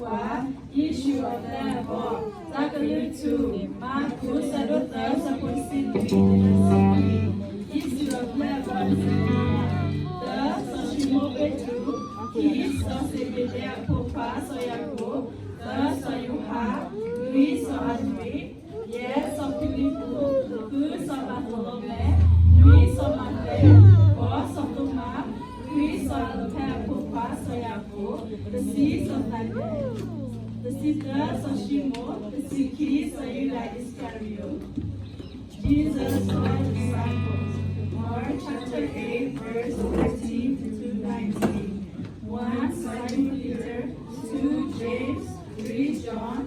ယ့ၣ်ၡူးအပျဲၢ်အဘီၣ်, တၢ်ကလုၢ်ထူ, မၢ်ကူး ဆၢဒိၣ်သၢ ဆၢဖိတဆံလွံၢ်တုၤလၢတဆံခွံ, ယ့ၣ်ၡူးအပျဲၢ်အဘီၣ်, တၢ စီၤၡံမိၣ်ပ့းတရူး, ခံ စီၤစ့းဘ့းဒဲးအဖိခွါစီၤယၤကိာ်, သၢ စီၤယိၤဟၣ်, လွံၢ် စီၤအၤဒြ့း, ယဲၢ် စီၤဖံလံပူး, ဃု စီၤဘၤသီလိမဲး, နွံ စီၤမးသဲး, ဃိး စီၤသိမး, ခွံ စီၤအးလဖဲးအဖိခွါစီၤယၤကိာ်, တဆံ စီၤသးဒဲး, တဆံသၢ စီၤၡံမိၣ်, တဆံခံ စီၤယူဒၤအံၣ်စကၤရံယိာ်. Jesus' twelve disciples. Mark chapter eight, verse thirteen to nineteen. One, Simon Peter, two, James, three, John,